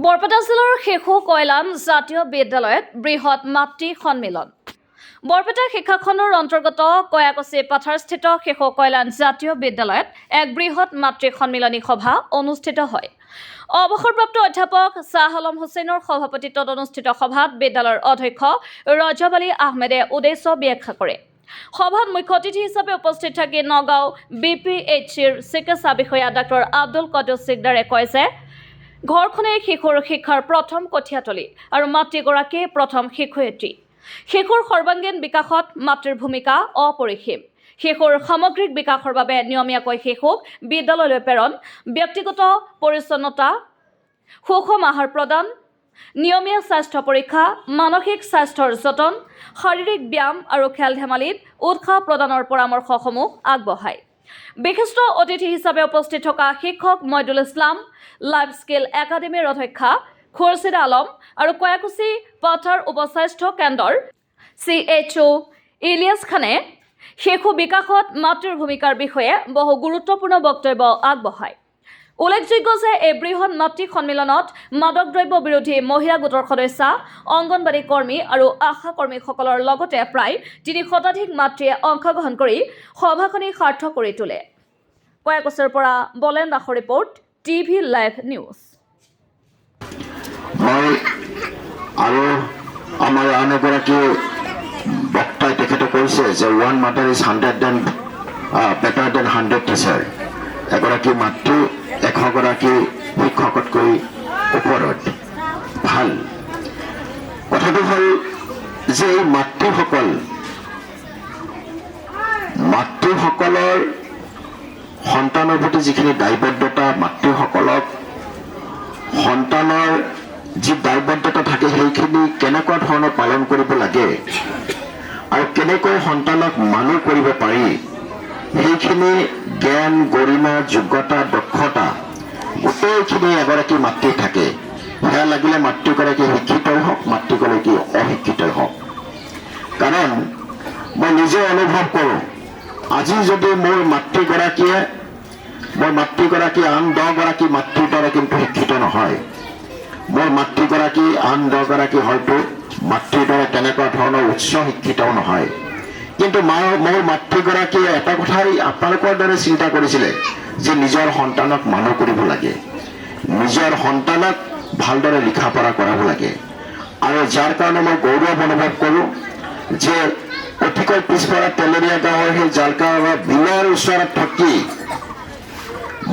বৰপেটা জিলাৰ শিশু কল্যাণ জাতীয় বিদ্যালয়ত বৃহৎ মাতৃ সন্মিলন। বৰপেটা শিক্ষাখণ্ডৰ অন্তৰ্গত কয়াকুছি পাথাৰস্থিত শিশু কল্যাণ জাতীয় বিদ্যালয়ত এক বৃহৎ মাতৃ সন্মিলনী সভা অনুষ্ঠিত হয়। অৱসৰপ্ৰাপ্ত অধ্যাপক শ্বাহ আলম হুছেইনৰ সভাপতিত্বত অনুষ্ঠিত সভাত বিদ্যালয়ৰ অধ্যক্ষ ৰজব আলী আহমেদে উদ্দেশ্য ব্যাখ্যা কৰে। সভাত মুখ্য অতিথি হিচাপে উপস্থিত থাকি নগাঁও বিপিএইচচিৰ চিকিৎসা বিষয়া ডাক্তৰ আব্দুল কদুছ চিকদাৰে কয় যে ঘৰখনেই শিশুৰ শিক্ষাৰ প্ৰথম কঠীয়াতলী আৰু মাতৃগৰাকীয়ে প্ৰথম শিক্ষয়িত্ৰী। শিশুৰ সৰ্বাংগীন বিকাশত মাতৃৰ ভূমিকা অপৰিসীম। শিশুৰ সামগ্ৰিক বিকাশৰ বাবে নিয়মীয়াকৈ শিশুক বিদ্যালয়লৈ প্ৰেৰণ, ব্যক্তিগত পৰিচ্ছন্নতা, সুষম আহাৰ প্ৰদান, নিয়মীয়া স্বাস্থ্য পৰীক্ষা, মানসিক স্বাস্থ্যৰ যতন, শাৰীৰিক ব্যায়াম আৰু খেল ধেমালিত উৎসাহ প্ৰদানৰ পৰামৰ্শসমূহ আগবঢ়ায়। বিশিষ্ট অতিথি হিচাপে উপস্থিত থকা শিক্ষক মইদুল ইছলাম, লাইফ স্কিল একাডেমীৰ অধ্যক্ষা খুৰছিদ আলম আৰু কয়াকুছি পাথাৰ উপস্বাস্থ্য কেন্দ্ৰৰ চিএইচঅ' ইলিয়াছ খানে শিশু বিকাশত মাতৃৰ ভূমিকাৰ বিষয়ে বহু গুৰুত্বপূৰ্ণ বক্তব্য আগবঢ়ায়। উল্লেখযোগ্য যে এই বৃহৎ মাতৃ সন্মিলনত মাদক দ্ৰব্য বিৰোধী মহিলা গোটৰ সদস্যা, অংগনবাড়ী কৰ্মী আৰু আশা কৰ্মীসকলৰ লগতে প্ৰায় 3 শতাধিক মাতৃয়ে অংশগ্ৰহণ কৰি সভাখনি সাৰ্থক কৰি তোলে। কয়াকুছিৰ পৰা বলেন দাসৰ ৰিপৰ্ট, টিভি লাইভ নিউজ। মই আৰু আমাৰ আন এগৰাকী বক্তাই, তেখেতে কৈছে যে "One mother is hundred than better than 100 teacher." এগৰাকী মাতৃ 100গৰাকী শিক্ষকতকৈ ওপৰত ভাল। কথাটো হ'ল যে এই মাতৃসকলৰ সন্তানৰ প্ৰতি যিখিনি দায়বদ্ধতা, মাতৃসকলক সন্তানৰ যি দায়বদ্ধতা থাকে, সেইখিনি কেনেকুৱা ধৰণৰ পালন কৰিব লাগে আৰু কেনেকৈ সন্তানক মানুহ কৰিব পাৰি, সেইখিনি জ্ঞান, গৰিমা, যোগ্যতা, দক্ষতা গোটেইখিনি এগৰাকী মাতৃ থাকে। সেয়া লাগিলে মাতৃগৰাকী শিক্ষিতই হওক, মাতৃগৰাকী অশিক্ষিতই হওক। কাৰণ মই নিজে অনুভৱ কৰোঁ, আজি যদি মোৰ মাতৃগৰাকী আন 10গৰাকী মাতৃৰ দৰে কিন্তু শিক্ষিত নহয়। মোৰ মাতৃগৰাকী আন 10গৰাকী হয়তো মাতৃৰ দৰে তেনেকুৱা ধৰণৰ উচ্চ শিক্ষিতও নহয়। কিন্তু মোৰ মাতৃগৰাকীয়ে এটা কথাই আপোনালোকৰ দৰে চিন্তা কৰিছিলে যে নিজৰ সন্তানক মানুহ কৰিব লাগে, নিজৰ সন্তানক ভালদৰে লিখা পঢ়া কৰাব লাগে। আৰু যাৰ কাৰণে মই গৌৰৱ অনুভৱ কৰোঁ যে অতিকৈ পিছপৰা তেলেৰীয়া গাঁৱৰ সেই জালকা বিলৰ ওচৰত থাকি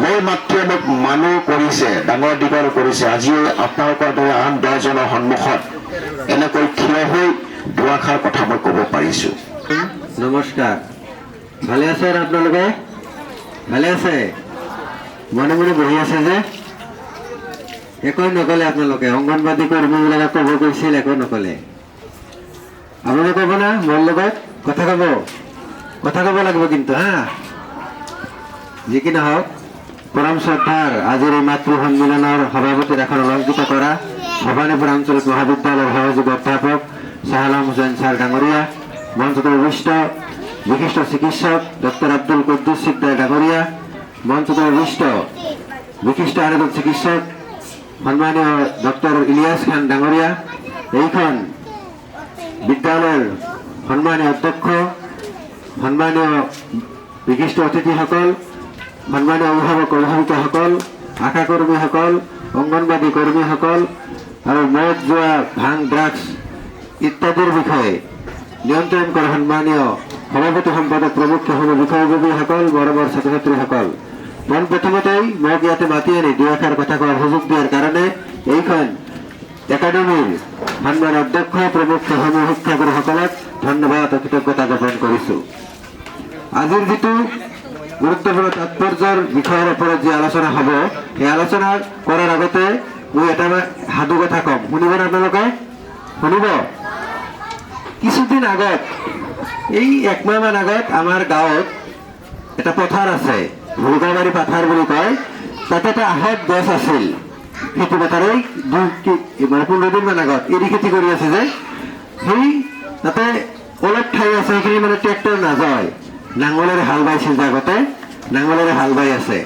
মোৰ মাতৃয়ে মোক মানুহ কৰিছে, ডাঙৰ দীঘল কৰিছে। আজি আপোনালোকৰ দৰে আন 10জনৰ সন্মুখত এনেকৈ থিয় হৈ দুআষাৰ কথা মই ক'ব পাৰিছোঁ। নমস্কাৰ। ভালে আছে আপোনালোকে? ভালে আছে? মনে মনে বহি আছে যে, একো নকলে আপোনালোকে। অংগনবাদী কৰ্মীবিলাকে ক'ব কৈছিল, একো নকলে। আপোনালোকে ক'ব না? মোৰ লগত কথা ক'ব? কথা ক'ব লাগিব কিন্তু। হা, যি কি নহওক, পৰম শ্ৰদ্ধাৰ আজিৰ এই মাতৃ সন্মিলনৰ সভাপতিৰ এখন অলংকৃত কৰা ভৱানীপুৰ আঞ্চলিক মহাবিদ্যালয়ৰ সহযোগী অধ্যাপক শ্বাহ আলম হুছেইন ছাৰ ডাঙৰীয়া, মঞ্চত উপবিষ্ট বিশিষ্ট চিকিৎসক ডক্টৰ আব্দুল কুদ্দুছ সিকদাৰ ডাঙৰীয়া, মঞ্চত উপবিষ্ট বিশিষ্ট আন এজন চিকিৎসক সন্মানীয় ডক্টৰ ইলিয়াছ খান ডাঙৰীয়া, এইখন বিদ্যালয়ৰ সন্মানীয় অধ্যক্ষ, সন্মানীয় বিশিষ্ট অতিথিসকল, সন্মানীয় অভিভাৱক অভিভাৱিকাসকল, আশাকৰ্মীসকল, অংগনবাদী কৰ্মীসকল আৰু মদ, জুৱা, ভাং, ড্ৰাগছ ইত্যাদিৰ বিষয়ে নিয়ন্ত্ৰণ কৰা সন্মানীয় সভাপতি, সম্পাদক প্ৰমুখ সমূহ বিষয়ববীয়াসকল, মৰমৰ ছাত্ৰ ছাত্ৰীসকল, পোন প্ৰথমতেই মোক ইয়াতে মাতি আনি দুই এষাৰ কথা কোৱাৰ সুযোগ দিয়াৰ কাৰণে এইখন একাডেমীৰ সন্মান অধ্যক্ষ প্ৰমুখ সমূহ শিক্ষাগুৰুসকলক ধন্যবাদ আৰু কৃতজ্ঞতা জ্ঞাপন কৰিছোঁ। আজিৰ যিটো গুৰুত্বপূৰ্ণ তাৎপৰ্যৰ বিষয়ৰ ওপৰত যি আলোচনা হ'ব, সেই আলোচনা কৰাৰ আগতে মই এটা সাধু কথা ক'ম। শুনিবনে আপোনালোকে? শুনিব? কিছুদিন আগত, এই একমাহমান আগত আমাৰ গাঁৱত এটা পথাৰ আছে, ভুলুকাবাৰী পথাৰ বুলি কয়। তাতে এটা আহঁত গছ আছিল। সেইটো পথাৰেই মানে 15 দিনমান আগত এৰি খেতি কৰি আছে যে, সেই তাতে অলপ ঠাই আছে, সেইখিনি মানে ট্ৰেক্টৰ নাযায়, নাঙলেৰে হাল বাইছিল যে আগতে, নাঙলেৰে হাল বাই আছে।